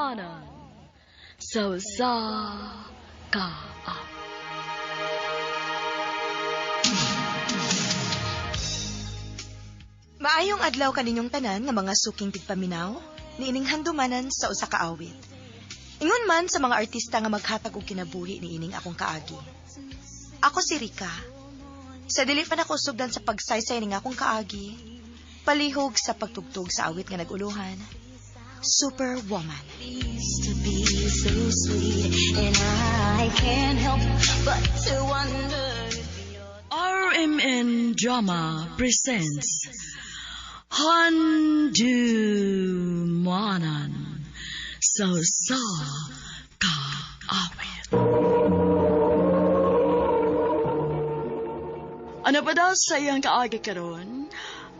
Handumanan sa usa ka awit. Maayong adlaw kaninyong tanan nga mga suking tigpaminaw, niining handumanan sa usa ka awit. Ingon man sa mga artista nga maghatag og kinabuhi niining akong kaagi. Ako si Rika. Sa dili pa nako sugdan sa pagsaysay ning akong kaagi, palihog sa pagtugtog sa awit nga naguluhan, Superwoman. Used to be so sweet, and I can't help but to wonder if you're RMN Drama presents Handumanan sa usa ka awit. Ano pa daw sa iyang kaagi karon?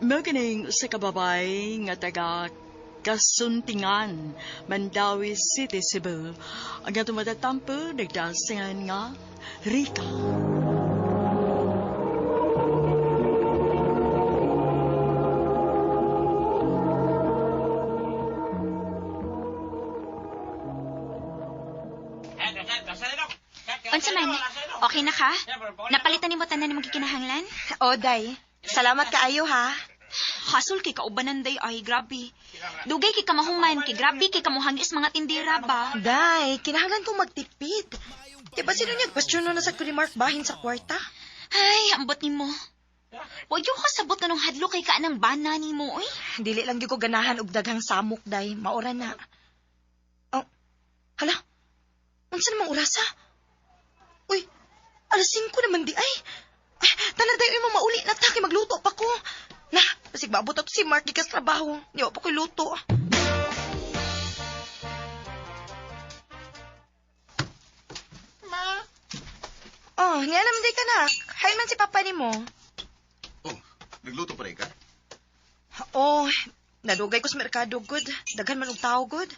Mao kining usa ka babay nga taga Kasuntingan, Mandaue City, Cebu. Ang atong matatampo, nagdasingan nga Rika. Unsa man? Okay na ka? Napalitan nimo tanan nimong gikinahanglan? O, day. Salamat kaayo, ha? Hasol kay kaubanan day ay grabe. Dugay kay kamahuman kay grabe kay kamuhangis mga tindera ba. Day, kinahanglan kong magtipid. Di ba sino niya question na sa ni Mark bahin sa kwarta? Ay, ambot nimo. Wa gyud ka sabot kanong hadlo kay kaanang bana nimo oy. Dili lang gyud ko ganahan og daghang samok, day. Maura na. Oh, hala. Unsa namang orasa? Uy, alas 5 naman di ay. Ay, tanan day, uy, mamauli na ta kay magluto pa ko. Na, basig maabot ato si Mark gikas trabaho. Di wa pa ko'y luto. Ma, Oh, nga naman day ka na. Hay man si papa nimo. Oh, nagluto pa rin ka? Oh, nadugay ko sa merkado, good. Daghan man og tao, good.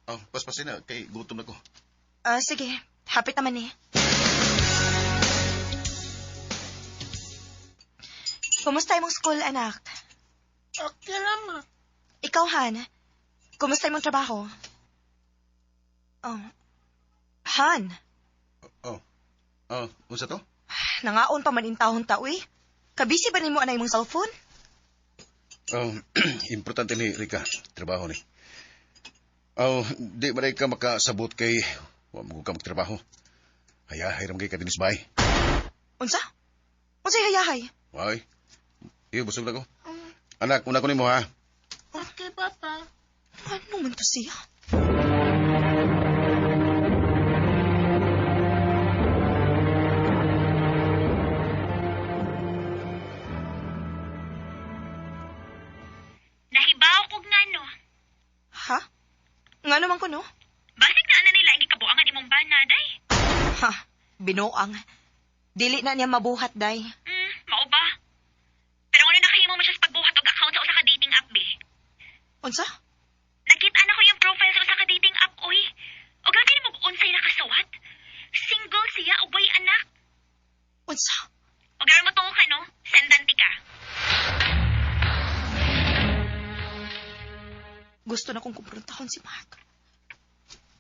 Oh, paspasin na, kay gutom na ko. Ah, sige. Hapit naman eh. Kumusta imong school, anak? Okay lang, ma. Ikaw, Han. Kumusta imong trabaho? Oh. Han, Oh, oh, unsa to? nangaon pa man intahon ta, uy. Kabisi ba nimo anay imong cellphone? Oh, importante ni Rika, trabaho ni. Oh, di ba ka makasabot kay wa mo ka magtrabaho. Hayahay ra ka dinis bay. Unsa? Unsay hayahay? Way. Iyo busog na ko. Anak, una ko nimo ha. Okay, Papa. Ano man to siya? Nahibaw kog ngano. Ha? Nga naman ko, no? Basig na ana nila gikabuangan imong bana day. Ha? Binuang. Dili na niya mabuhat, day. Mao ba? Pero wala nakahimo mo siya sa pagbuhat og account sa usa ka dating app be. Unsa? Nakita na ko yung profile sa usa ka dating app oy. Og grabe nimo unsay nakasuwat. Single siya ug way anak. Unsa? Og aron mo tuo ka no, sendan ti ka. Gusto na kong kumprontahon si Mark.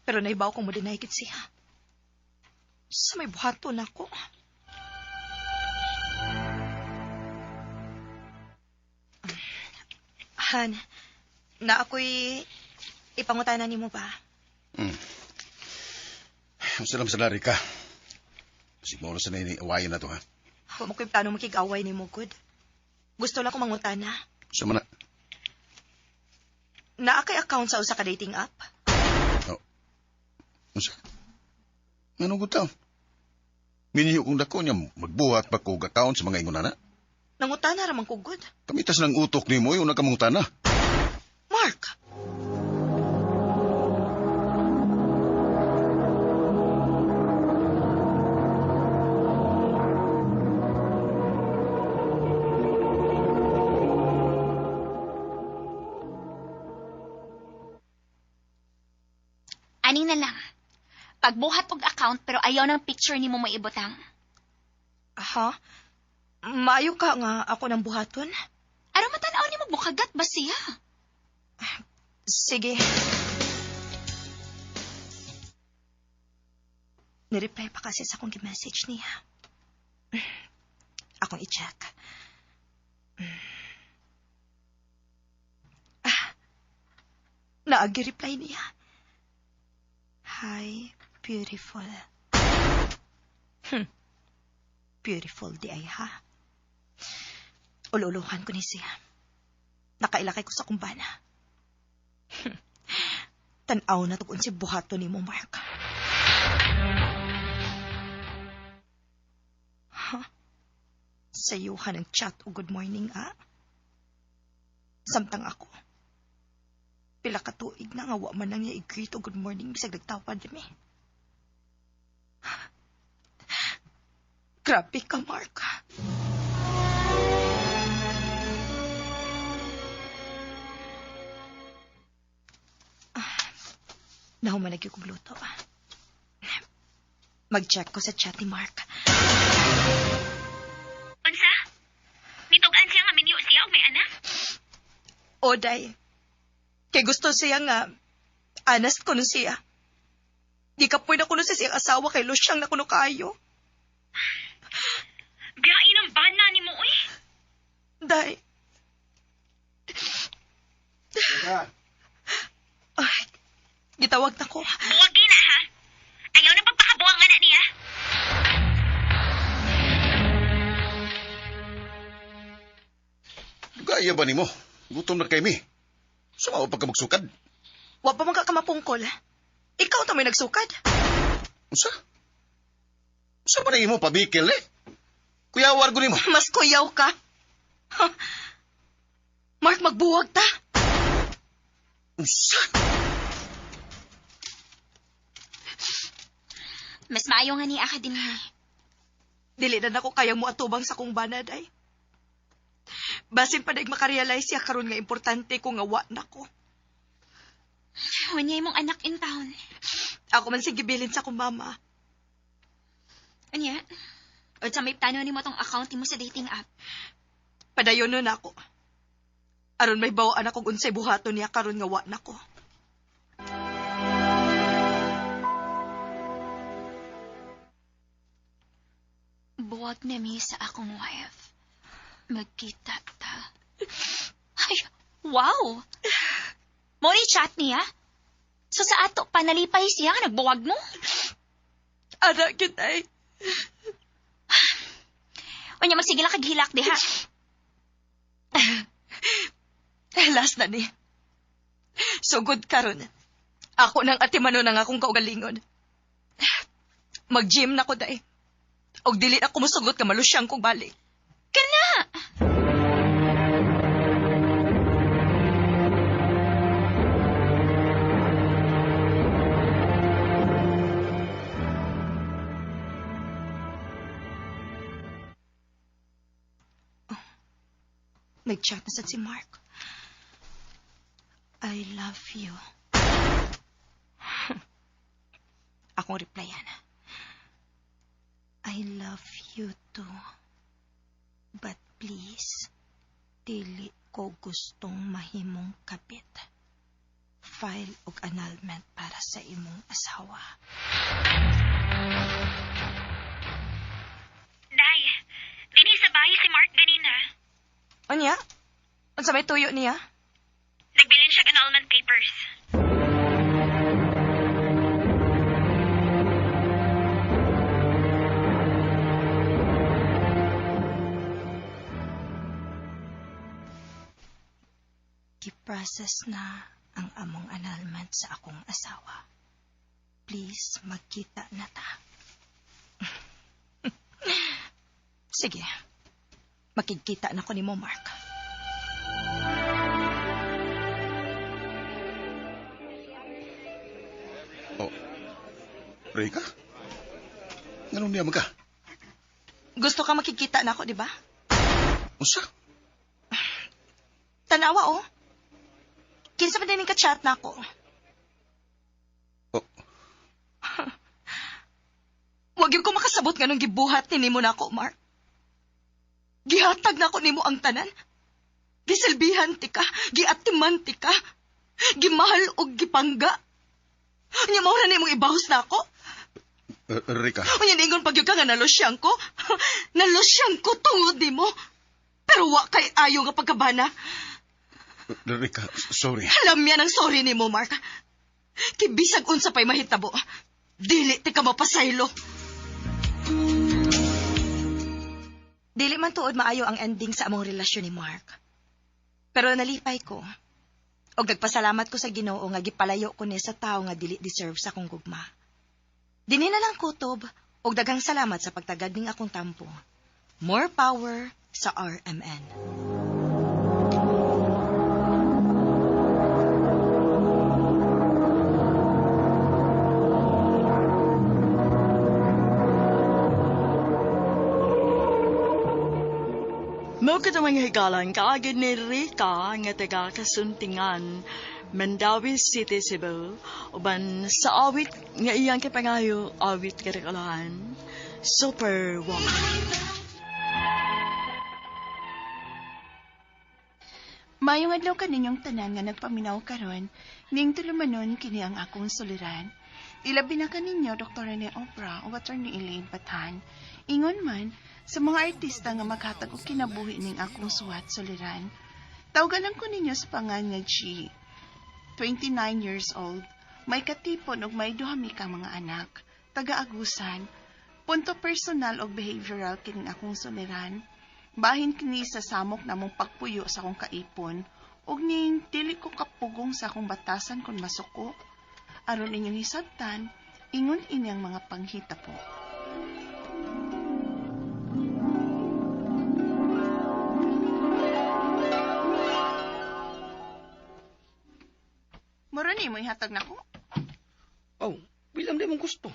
Pero naibaw kong mo-deny gid siya. Sa may buhaton ako. Han, na ako'y ipangutana nimo ba? Unsa lang sa Rika? Siguro sa ni awayan na to ha. Wa mo ko'y plano makig-away nimo, good. Gusto lang kong mangutana. Sa man na? Naa kay account sa usa ka dating app? Oh. Unsa? Nganong gutaw? Minyo kong dako niya magbuhat pa kog account sa mga ingon ana. Nangutana ra man ko, good. Kamitas ng utok nimo una ka mangutana. Mark! Ani na lang. Pagbuhat og account pero ayaw ng picture nimo mo ibutang. Ha? Maayo ka nga ako ng buhaton? Aron matan-aw nimo bukagat ba siya? Sige. Nireply pa kasi sa akong gi-message niya. Akong i-check. Ah, naagi-reply niya. Hi, beautiful. Beautiful di ay ha. Ululuhan ko ni siya. Nakailakay ko sa kumbana. Tanaw na tugon si buhato ni mo, Mark. Huh? Sayuhan ang chat o good morning, ah? Samtang ako. Pila ka tuig na nga wa man lang niya i-greet o good morning bisag nagtawad mi. Grabe ka, Mark. Nahuman lagi kong luto. Mag-check ko sa chat ni Mark. Unsa? Nitug-an siya nga minyo siya og may anak? Oday. Kay gusto siya nga honest ko nun siya. Di ka pwede kuno sa siyang asawa kay Lusyang na kuno kayo. Biyain ang bana ni mo, uy. Day. Ay, gitawag na ko. Buwagi na, ha? Ayaw na pagpakabuang nga na niya. Gaya ba nimo? Gutom na kay mi. Sumawa pa ka magsukad. Wa pa man ka kamapungkol. Ikaw ta may nagsukad. Unsa? Unsa ba na imo pabikil eh? Kuyawar ko nimo. Mas kuyaw ka. Ha? Mark, magbuwag ta. Unsa? Mas maayo nga ni aka din ha. Dili na nako kayang moatubang sa kong banad ay. Basin pa daig makarealize siya karon nga importante ko nga wa nako. Wanya imong anak in town. Ako man sige gibilin sa akong mama. Anya? O sa may plano nimo tong account nimo sa dating app. Padayon nun ako. Aron may bawaan akong unsay buhaton niya karon nga wa nako. Buwag na mi sa akong wife. Magkita ta. Ay, wow! Mo ni chat niya? So sa ato pa nalipay siya nga nagbuwag mo? Ara kita eh. Unya magsige lang kaghilak diha. Last na ni. Sugod karon. Ako nang atimano nang akong kaugalingon. Mag-gym na ko day. Og dili na ko musugot nga malusyang kong balik. Kana! Nag-chat na sad si Mark. I love you. Akong replyan. I love you too. But please, dili ko gustong mahimong kapit. File og annulment para sa imong asawa. Day, dinhi sa bahay si Mark ganina. Unya? Unsa may tuyo niya? Nagbilin siya annulment papers. Gi-process na ang among annulment sa akong asawa. Please, magkita na ta. Sige. Makikita na ko ni mo, Mark. Oh. Rika? Nganong niya man ka? Gusto ka makikita na ako, di ba? Unsa? Tanawa, oh. Kinsa man din ka-chat na ako. Oh. Wag yun ko makasabot nga nung gibuhat ni nimo na ako, Mark. Gihatag na ako nimo ang tanan. Gisilbihan ti ka, giatiman ti ka, gimahal og gipangga. Nya mao ra nimong ibahos na ako. Rika. Unya ningon pag ka nga nalusyang ko. Nalusyang ko tungod nimo. Pero wa kay ayo nga pagkabana. Rika, sorry. Alam yan ang sorry nimo, Mark. Kibisag unsa pa'y mahitabo. Dili ti ka mapasaylo. Dili man tuod maayo ang ending sa among relasyon ni Mark. Pero nalipay ko. Og nagpasalamat ko sa Ginoo nga gipalayo ko niya sa tawo nga dili deserve sa akong gugma. Dinhi na lang kutob og daghang salamat sa pagtagad ning akong tampo. More power sa RMN. Mao kadto mga higalan kaagid ni Rica nga taga Kasuntingan, Mandaue City, Cebu, uban sa awit nga iyang kipangayo, awit karikalahan, Superwoman. Mayong adlaw kaninyong tanan nga nagpaminaw karon, ning tulumanon kini ang akong suliran. Ilabi na kaninyo Dr. Rene Obra o Attorney Elaine Batan. Ingon man sa mga artista nga maghatag og kinabuhi ning akong suwat suliran. Tawgan lang ko ninyo sa pangan nga G. 29 years old, may katipon og may duha mi ka mga anak, taga-Agusan. Punto personal og behavioral kining akong suliran. Bahin kini sa samok namong pagpuyo sa akong kaipon ug ning dili ko kapugong sa akong batasan kon masuko. Aron inyong hisabtan, ingon ini ang mga panghita po. Mura ni mo ihatag nako. Oh, bilang di mong gusto.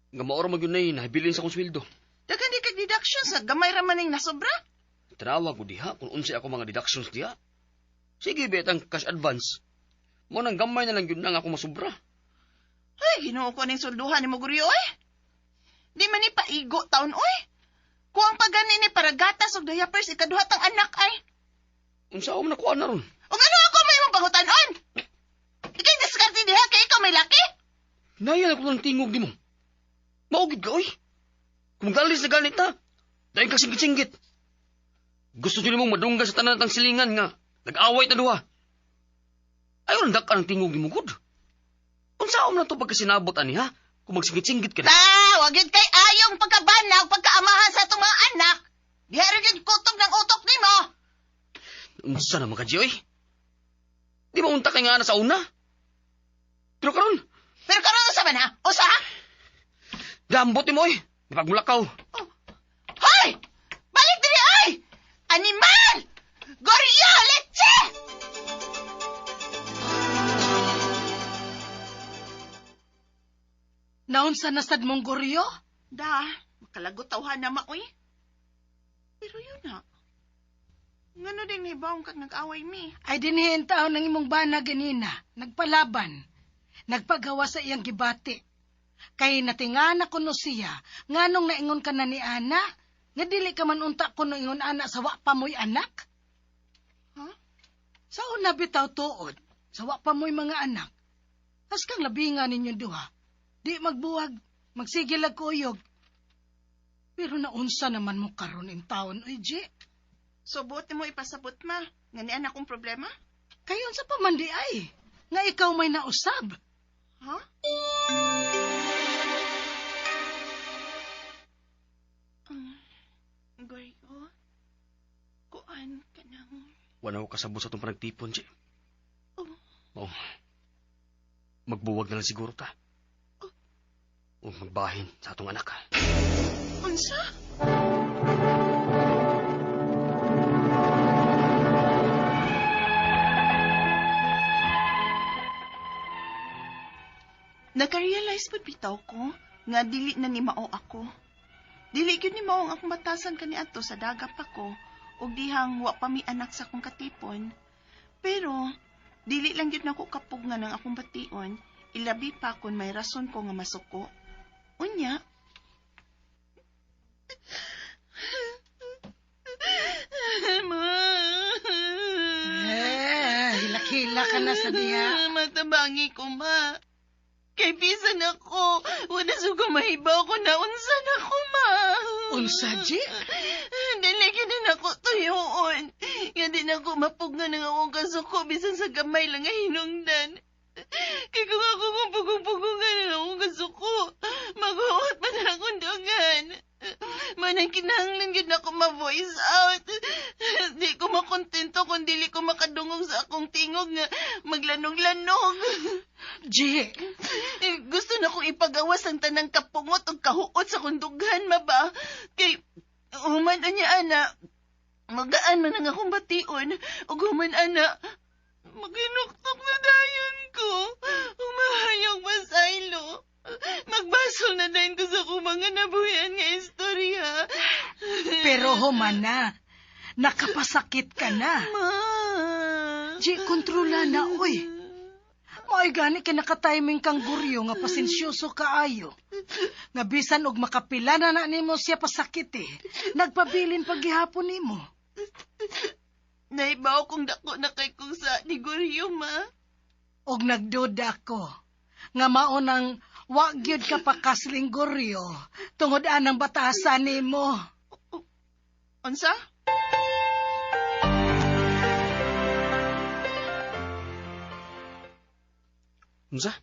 Nga maoro man yun na nahabilin sa akong sweldo. Daghan di kag deductions, gamay ra man ning nasobra. Tanawa ko diha kung unsay ako mga deductions diha. Sige, bet ang cash advance. Mo nang gamay na lang yun na nga ako masubra. Ay, Ginoo ko ning swelduhan ni mo guryo oy. Di man ni paigo taon oy. Kuang pagani ni para gatas og diapers ikaduha tang anak ay. Unsa ako man nakuha na ron? Ug ano ako may imong pangutan-on? Ikay diskarte diha kay ikaw may laki. Naya na ko ng tingog di mo. Maugid ka, oy. Kung magalis na ganit ta, dahil ka singgit-singgit. Gusto nyo mong madungga sa tanan tang silingan nga. Nag-away ta duha. Ayaw nang daka ng tingog ni mo, good. Unsa na to pagkasinabot ani, ha? Kung magsinggit-singgit ka na. Ta, wag yun kay ayong pagkabana ug pagkaamahan sa atong mga anak. Diha ra gyud kutob ng utok nimo. Unsa naman ka, Ji, oy? Di ba unta kay nga na sa una? Pero karon, Pero karon usa man ha? Usa ha? Dambot ni mo, oy. Di pagmulakaw. Oh. Hoy! Balik diri ay! Animal! Goryo! Leche! Naunsa na sad mong goryo? Da, makalagot tawhan na maoy. Pero yun na. Ngano din ni bawng kag nag-away mi? Ay dinhiin taon ng imong bana ganina, nagpalaban, nagpagawa sa iyang gibati. Kay natingana kuno siya, nganong naingon ka na ni Ana, nga dili ka man unta kuno ingon ana sa wa pa mo'y anak? Huh? Sa una bitaw tuod, sa wa pa mo'y mga anak. As kang labinga ninyong duha, di magbuwag, magsigil ag kuyog. Pero naunsa naman mo karon in taon, oy, Ji. So buot mo ipasabot ma, nga ni anak kong problema? Kayon sa pamandi ay, nga ikaw may nausab. Ha? Goryo, kuan ka nang... Wala ko kasabot sa itong panagtipon, Ji. Oh. Oh. Magbuwag na lang siguro ta. Oh. O magbahin sa atong anak. Unsa? Naka-realize pud bitaw ko nga dili na ni mao ako. Dili gyud ni mao ang akong batasan kaniadto sa daga pa ko ug dihang wa pa mi anak sa akong katipon. Pero dili lang gyud nako kapug nga nang akong bation, ilabi pa kun may rason ko nga masuko. Unya, Ma. Eh, hilak-hilak ka na sa diha. Matabangi ko, ma. Kay bisan ako, wala sa ko mahibaw ko na unsa na ko, ma. Unsa, Ji? Dili gyud na ako tuyoon. Nga di na ako mapugnan ang akong kasuko bisan sa gamay lang nga hinungdan. Kay kung ako kung pugong-pugungan ang akong kasuko, maguot man akong dugan. Manang kinahanglan gyud ako ma-voice out. Di ko makontento kung dili ko makadungog sa akong tingog nga maglanog-lanog. Ji, Eh, gusto na kong ipagawas ang tanang kapungot o kahuot sa kong dughan, ma ba? Kay, human niya, ana, magaan man ang akong bation, ug human, ana, maginuktok na dayon ko, umahayog masaylo. Magbasol na dayon ko sa akong mga nabuhian nga istorya. Pero human na. Nakapasakit ka na. Ma! Ji, kontrola na, uy. Maoy gani kay nakatiming kang guryo nga pasensyoso kaayo. Nga bisan og makapila na na nimo siya pasakit eh. Nagpabilin paghihapon nimo. Naibaw kong dako na kay kong sa ni Guryo, ma. Og nagduda ko nga mao nang wa gyud ka pakasling guryo tungod anang batasan nimo. Unsa? Unsa?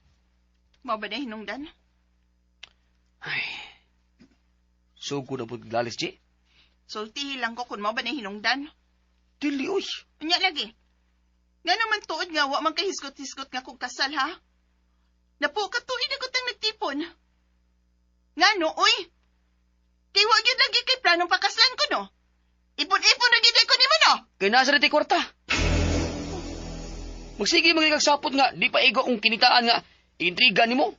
Mao ba na hinungdan? Ay. Sugod na pud lalis, Ji. Sultihi lang ko kung mao ba na hinungdan. Dili, uy. Unya lagi. Nga naman tuod nga wa man kay hisgot-hisgot nga kog kasal ha. Napo ka tuig na ko tang nagtipon. Nga no, uy. Kay wa gyud lagi kay planong pakaslan ko no. Ipon-ipon na gyud ko nimo no. Kay nasa na ti kwarta. Magsige mga sapot nga, di pa igo kung kinitaan nga, intriga nimo.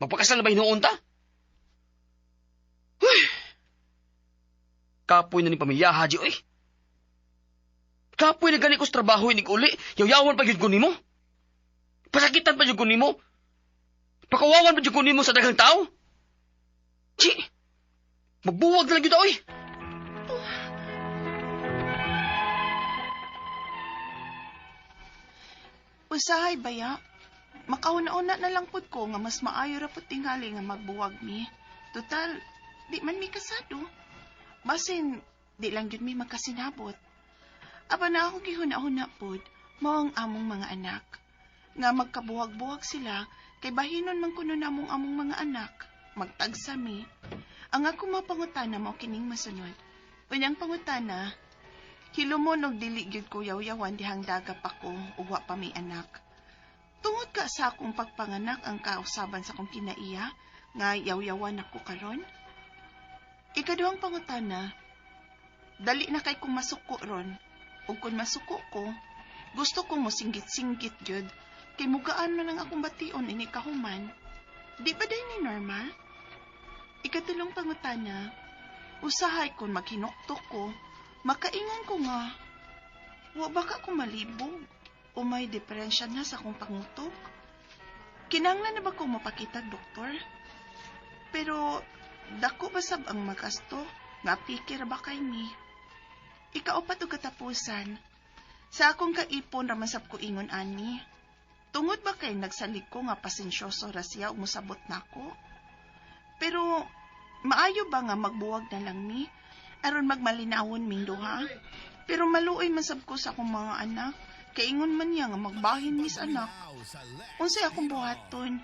Magpakasal na ba hinuon ta? Huy! Kapoy na ni pamilya, Haji, oy. Kapoy na gani ko sa trabaho, inig uli. Yaw-yawan pa gyud ko nimo. Pasakitan pa gyud ko nimo. Pakawawan pa gyud ko nimo sa daghang tao. Chi! Magbuwag na lang gyud ta, oy. Usahay baya. Makauna-una na lang pud ko nga mas maayo ra pud tingali nga magbuwag mi. Total, di man mi kasado. Basin, di lang gyud mi magkasinabot. Apan na ako gihuna-huna pud, mao ang among mga anak. Nga magkabuwag-buwag sila, kay bahinon man kuno namong among mga anak. Magtagsa mi. Ang ako mapangutana mao kining masunod. Unyang pangutana, hilumon og dili gyud ko yaw-yawan dihang daga pa ko ug wa pa may anak. Tungod ka sa akong pagpanganak ang kausaban sa akong kinaiya nga yaw-yawan ako karon. Ikaduhang pangutana, dali na kay kung masuko ron. Ug kung masuko ko, gusto ko mo singgit-singgit gyud kay mugaan man ang akong bation ini kahuman. Di ba day ni normal? Ikatulong pangutana, usahay kon maghinuktok ko, makaingan ko nga, wa baka ko malibog o may diferensya na sa akong pangutok? Kinanglan na ba ko mapakita, doktor? Pero, dako ba sab ang magasto? Nga pikir ba kay mi? Ikaupat og katapusan. Sa akong kaipon raman sab ko ingon ani. Tungod ba kay nagsalig ko nga pasensyoso ra siya ug mosabot nako? Pero maayo ba nga magbuwag na lang mi? Aron magmalinawon ming duha? Pero maluoy man sab ko sa akong mga anak. Kaingon man niya nga magbahin mis anak. Unsay akong buhaton?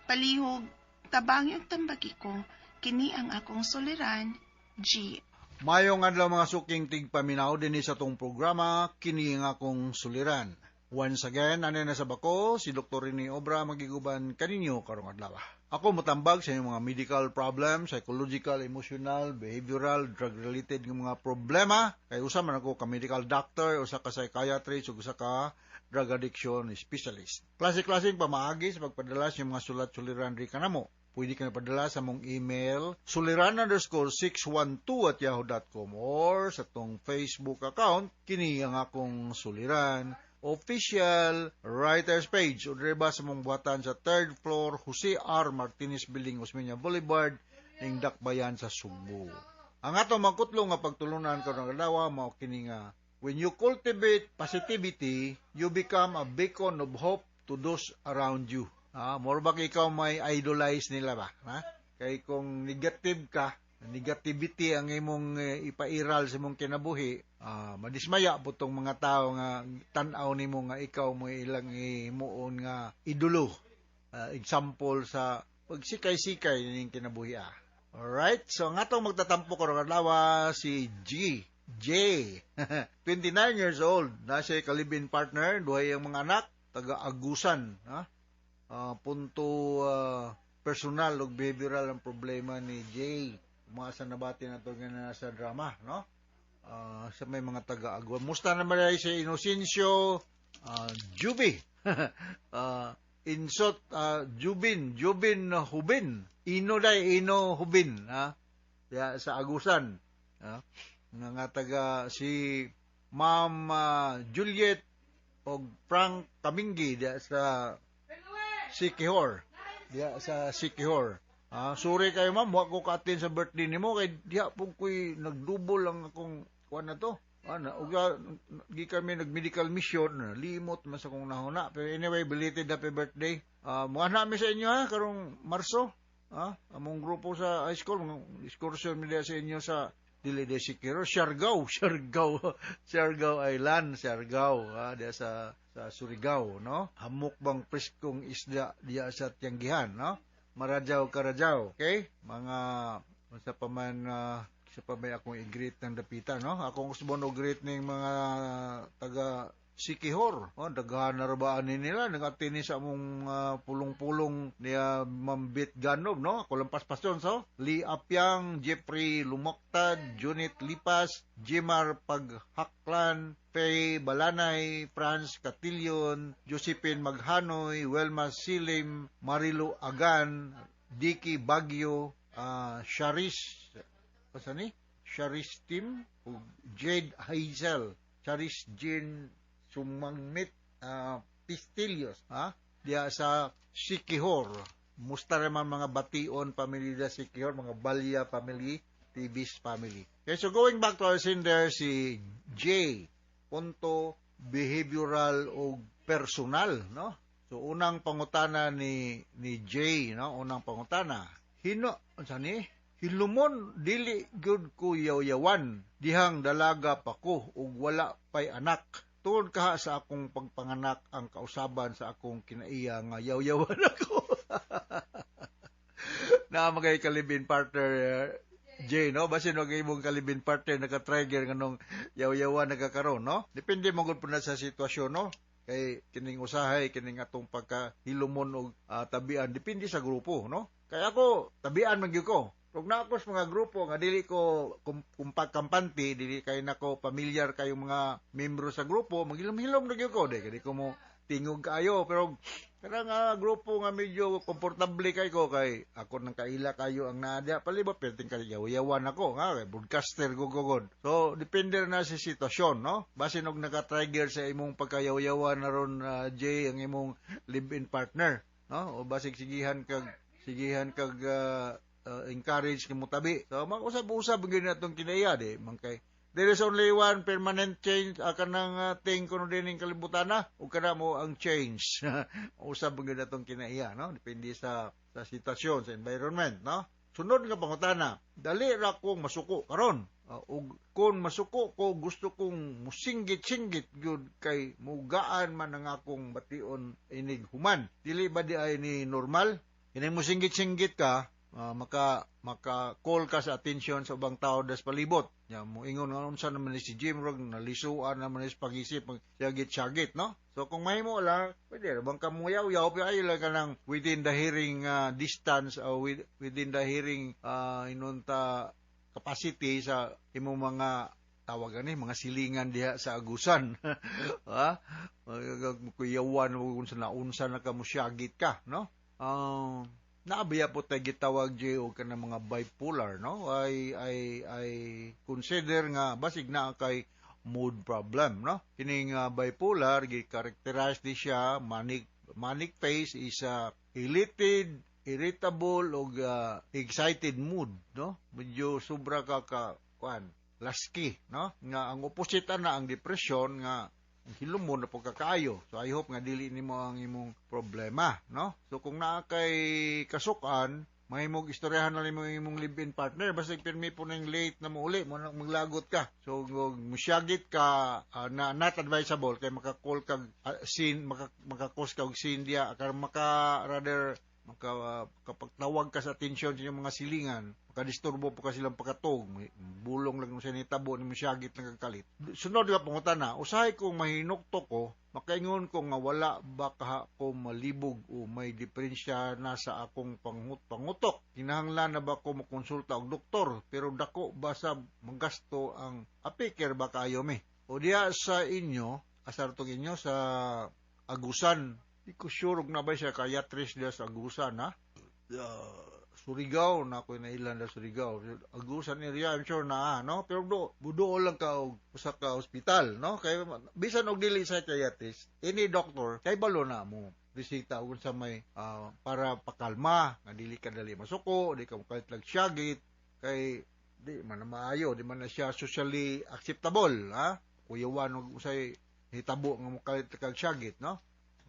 Palihog, tabangi og tambagi ko. Kini ang akong suliran, G. Mayong adlaw mga suking tigpaminaw dinhi sa tong programa kini nga akong suliran. Once again, anay na sa bako si Dr. Rene Obra magiguban kaninyo karong adlaw. Ako motambag sa inyong mga medical problems, psychological, emotional, behavioral, drug-related nga mga problema. Kay usa man ako ka medical doctor, usa ka psychiatrist, ug usa ka drug addiction specialist. Klase-klaseng pamaagi sa pagpadala sa inyong mga sulat suliran ri kanamo. Pwede ka padala sa mong email suliran_612@yahoo.com or sa tong Facebook account kini ang akong suliran official writers page o dire ba sa mong buhatan sa third floor Jose R. Martinez Building, Osmeña Boulevard, ning Dakbayan sa Sugbo. Ang atong magkutlo nga pagtulunan karong adlaw mao kini nga when you cultivate positivity, you become a beacon of hope to those around you. Ah, more ba ikaw may idolize nila ba? Ha? Kay kung negative ka, negativity ang imong ipairal sa imong kinabuhi, madismaya po tong mga tao nga tan-aw nimo nga ikaw mo ilang himuon nga idolo. Example sa pagsikay-sikay ning kinabuhi. Alright, so ang atong magtatampo karong adlaw si G. J. 29 years old, na siya ka-live-in partner, duha iyang mga anak, taga Agusan, ha? Punto personal ug behavioral ang problema ni Jay. Umaasa na bati na ito nga sa drama, no? Sa may mga taga-Agusan. Musta naman ay si Inocencio Juby. Insot Jubin, Jubin Hubin. Ino day Ino Hubin, ha? Ya, sa Agusan. Ha? Nga taga si Ma'am Juliet og Frank Kaminggi diya sa Sikihor. Diya sa Sikihor. Sorry kayo ma'am, wa ko ka-attend sa birthday nimo kay diha pud ko'y nagdubol ang akong kuan na to. Na, uga, gi kami nag-medical mission, limot man sa kong nahuna. Pero anyway, belated happy birthday. Muha na mi sa inyo ha, karong Marso. Among grupo sa high school, mga excursion mi diha sa inyo sa dili de Sikihor, Siargao, Siargao, Siargao Island, Siargao, diha sa Surigao, no? Hamok bang preskong isda diha sa Tianggihan, no? Marajaw karajaw, okay? Mga unsa pa man sa pa may akong i-greet ng dapita, no? Akong gusto mo greet ning mga taga Sikihor. Oh, daghan na ra ni nila nag-atini sa among pulong-pulong niya Ma'am Bit Ganob, no? Ako lang paspason so. Lee Apyang, Jeffrey Lumoktad, Junit Lipas, Jimar Paghaklan, Faye Balanay, Franz Catilion, Josephine Maghanoy, Welma Silim, Marilo Agan, Dicky Bagyo, Charis, basta ni? Charis Tim, ug Jade Hazel, Charis Jean Sumangmit Pistilios, ha? Diya sa Sikihor. Musta naman mga Bation family diya Sikihor, mga Balya family, TV's family. Okay, so going back to our sender, si J. Punto behavioral o personal, no? So unang pangutana ni J, no? Unang pangutana. Hino, unsa ni? Hilumon dili gyud ko yaw-yawan dihang dalaga pa ko ug wala pay anak. Tungod kaha sa akong pagpanganak ang kausaban sa akong kinaiya nga yaw-yawan ako. Na magay ka-live-in partner Jay, no? Basin wag imong ka-live-in partner naka-trigger nganong yaw-yawan nagkakaroon, no? Depende mo gud po na sa sitwasyon, no? Kay kining usahay kining atong pagkahilumon og tabian depende sa grupo, no? Kay ako tabian man gyud ko. Kung na ako sa mga grupo nga dili ko kampante, dili kay nako pamilyar kayo mga membro sa grupo, maghilom-hilom na gyud ko, di ko mo tingog kaayo, pero kanang grupo nga medyo komportable kay ko kay ako nang kaila kayo ang naa diha palibot perting kay yaw-yawan ako nga kay broadcaster go go god. So depende na sa sitwasyon, no? Basin og naka-trigger sa imong pagkayaw-yawan na ron Jay ang imong live-in partner, no? O basig sigihan kag encourage kimo tabi. So mag-usab-usab gyud na atong kinaiya di man kay there is only one permanent change kanang thing kuno dining kalibutan na ug kana mo ang change. Usab gyud atong kinaiya, no? Depende sa sitwasyon, sa environment, no? Sunod nga pangutana, dali ra kong masuko karon. Ug kon masuko ko gusto kong musinggit-singgit gyud kay mugaan man ang akong bation inig human. Dili ba di ay ni normal? Kining musinggit-singgit ka, maka call ka sa attention sa ubang tao das palibot. Ya mo ingon nga unsa naman ni si Jim rog nalisuan naman ni sa pag-isip syagit-syagit, no? So kung mahimo lang, pwede ra bang kamuyaw-yaw pero ayo lang kanang within the hearing distance o within the hearing inunta capacity sa imong mga tawagan ni mga silingan diha sa Agusan. Ha? Kuyawan mo kung sa naunsa na ka musyagit ka, no? Naabiya po tayo gitawag Jay o kanang mga bipolar, no? I consider nga basig na kay mood problem, no? Kining bipolar gi-characterize di siya manic phase is a elated, irritable og excited mood, no? Medyo sobra ka kuan, laski, no? Nga ang opposite ana ang depression nga Hilom mo na pagkakaayo. So I hope nga dili nimo ang imong problema, no? So kung naa kay kasukan, mahimong istoryahan na nimo imong live-in partner basta pirmi po nang late na mo uli mo nang maglagot ka. So kung musyagit ka, na not advisable kay maka-call kag scene, maka-cause ka og scene diya kar maka rather maka kapagtawag ka sa atensyon sa inyong mga silingan, makadisturbo po ka silang pagkatog, bulong lang sa nitabo ni musyagit lang kakalit. Sunod nga pangutana, usahay kung mahinukto ko, makaingon ko nga wala ba ka ko malibog o may diferensya na sa akong pangutok. Kinahanglan na ba ko mokonsulta og doktor, pero dako ba sa magasto ang apiker ba kayo mi? O diya sa inyo, asar tong inyo sa Agusan, di ko sure og na ba siya psychiatrist diya sa Agusan, ha? Surigao na ako nailan na Surigao. Agusan area, I'm sure na, no? Pero budo lang ka og usa ka ospital, no? Kay bisan og dili psychiatrist, any doctor kay balo na mo resita og sa may para pakalma nga dili ka dali masuko, di ka mokalit lag syagit, kay di man na maayo, di man na siya socially acceptable, ha? Kuyawan og usay hitabo nga mokalit kag syagit, no?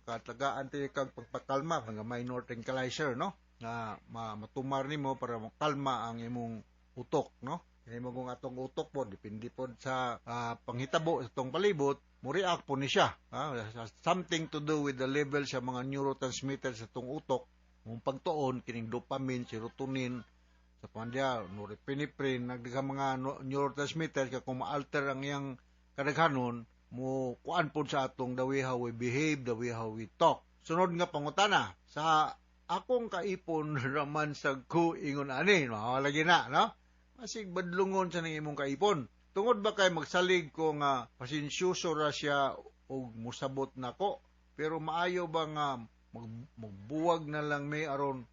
Katagaan tayo kag pagpakalma, mga minor tranquilizer, no? Na matumar nimo para makalma ang imong utok, no? Kini mo kung atong utok po, depende po sa panghitabo sa atong palibot, mo react po ni siya. Ha? Something to do with the level sa mga neurotransmitters sa atong utok. Kung pagtuon, kining dopamine, serotonin, sa pandya, norepinephrine, nagdaghang mga neurotransmitters, kaya kung ma-alter ang iyang kadaghanon, mo kuan pod sa atong the way how we behave, the way how we talk. Sunod nga pangutana, sa akong kaipon raman sa ko ingon ani, no? Lagi na, no? Masig badlungon sa ning imong kaipon. Tungod ba kay magsalig ko nga pasensyoso ra siya og musabot nako, pero maayo ba nga magbuwag na lang may aron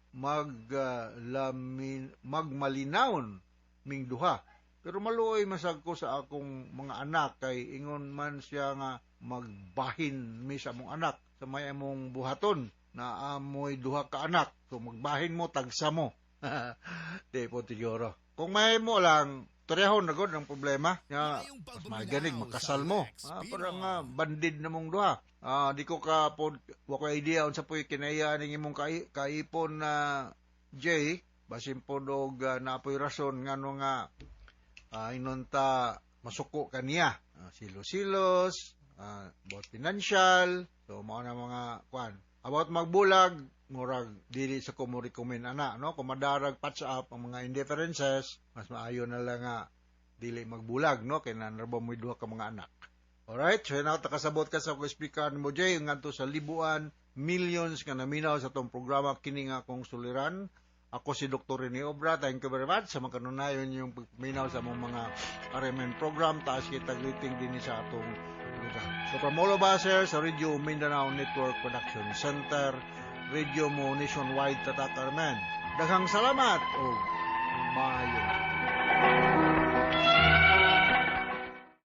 magmalinawon ming duha? Pero maluoy masag ko sa akong mga anak kay ingon man siya nga magbahin mi sa among anak sa may among buhaton na amoy duha ka anak. So magbahin mo, tagsa mo. Di po siguro. Kung mahimo lang, torehon na gud ang problema. Nga, mas maganig, makasal mo. Parang bandid na mong duha. Di ko ka po, wa ko idea unsa po'y kinaya ning imong kaipon na Jay, basin po og naapoy rason ngano nga inunta masuko kaniya. Silos-silos, about financial, so mao na mga kwan. About magbulag, murag dili sa ko mo recommend ana, no? Kung madarag patch up ang mga indifferences, mas maayo na lang nga dili magbulag, no? Kay nanarbo mo duha ka mga anak. Alright, so now takasabot ka sa akong speaker mo Jay ngadto sa Libuan, millions nga naminaw sa atong programa kini nga akong suliran. Ako si Dr. Rene Obra. Thank you very much sa mga kanunayon yung pagpaminaw sa among mga RMN program. Taas kita greeting din sa atong lugar. So from all of us here sa Radio Mindanao Network Production Center, Radio Mo Nationwide Tatak RMN. Daghang salamat o maayo.